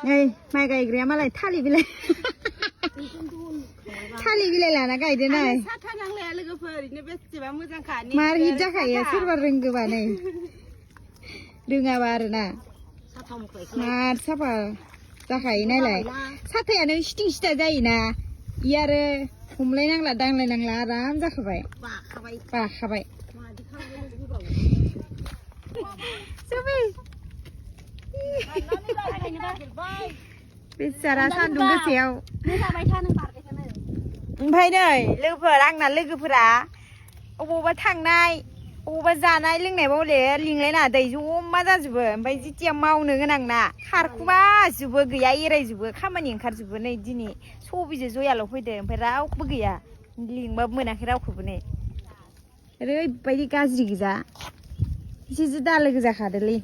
नै माइ गायग्राया मालाय थालिर बिलाइ थालिर बिलाइ लाना गायदो नै साथा नांलाया लोगोफोर ओरैनो बेसेबा मोजांखा मार हिट जाखायो सोरबा रोंगोबा नै रोङाबा आरोना मार साफा जाखायो नालाय साथायानो सिथिं सिथा जायोना इ आरो हमलायनांला दांलायनांला आराम जाखाबाय बाखाबाय बेसारा सान्दुं गोसायाव ओमफ्राय नै लोगोफोर आंना लोगोफोरा अबावबा थांनाय अबावबा जानाय लोंनाय बावले लिंलायना दै जमा जाजोबो ओमफ्राय जेथिया मावनो गोनांना खारखुमाजोबो गैया एरायजोबो खामानि ओंखारजोबो नै दिनै सबिजों जयाल' फैदो ओमफ्राय रावबो गैया लिंबाबो मोनाखै रावखौबो नै ओरैबायदि गाज्रि गोजा एसेसो दा लोगो जाखादोलै